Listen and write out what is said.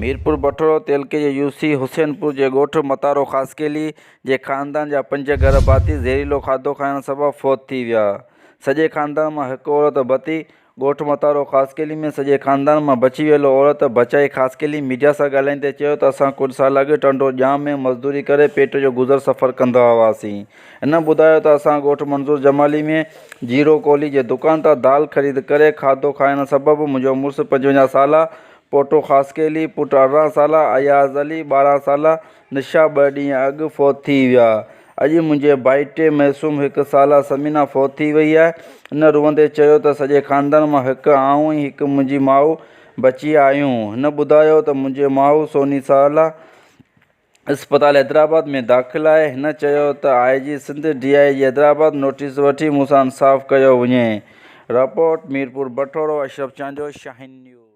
ميرپور بٺورو تعلقي جي يو سي حسين پور جي ڳوٺ متارو خاصخيلي جي خاندان جا پنج گهر ڀاتي زهريلو کاڌو کائڻ سبب فوت ٿي ويا. سڄي خاندان مان هڪ عورت ڀتي ڳوٺ متارو خاصخيلي ۾ سڄي خاندان مان بچي ويل عورت بچائي خاصخيلي ميڊيا سان ڳالهائيندي چيو ته اسان ڪجهه سال اڳ ٽنڊو ڄام ۾ مزدوري ڪري پيٽ جو گذر سفر ڪندا هئاسين. هن ٻڌايو ته اسان ڳوٺ منظور جمالي ۾ جيرو ڪولهي جي دڪان تان دال خريد ڪري کاڌو کائڻ سبب منهنجو مڙس 55 سالا پوٽو خاصخيلي، پٽ 18 سالا اياز علي، 12 سالا نشا ٻه ڏينهن اڳ فوت ٿي ويا. اڄ منهنجي ڀائٽي معصوم هڪ سالا ثمينه فوت ٿي وئي آهي. هن روئندي چيو ته سڄي خاندان مان هڪ آئون ۽ هڪ منهنجي ماء بچي آهيون. هن ٻڌايو ته منهنجي ماء سوني سالا اسپتال حيدرآباد ۾ داخل آهي. هن چيو ته I G Sindh, D I G Hyderabad notice وٺي مون سان انصاف ڪيو وڃي. Report, Mirpur Bathoro, Ashraf Chandio, Shaheen news.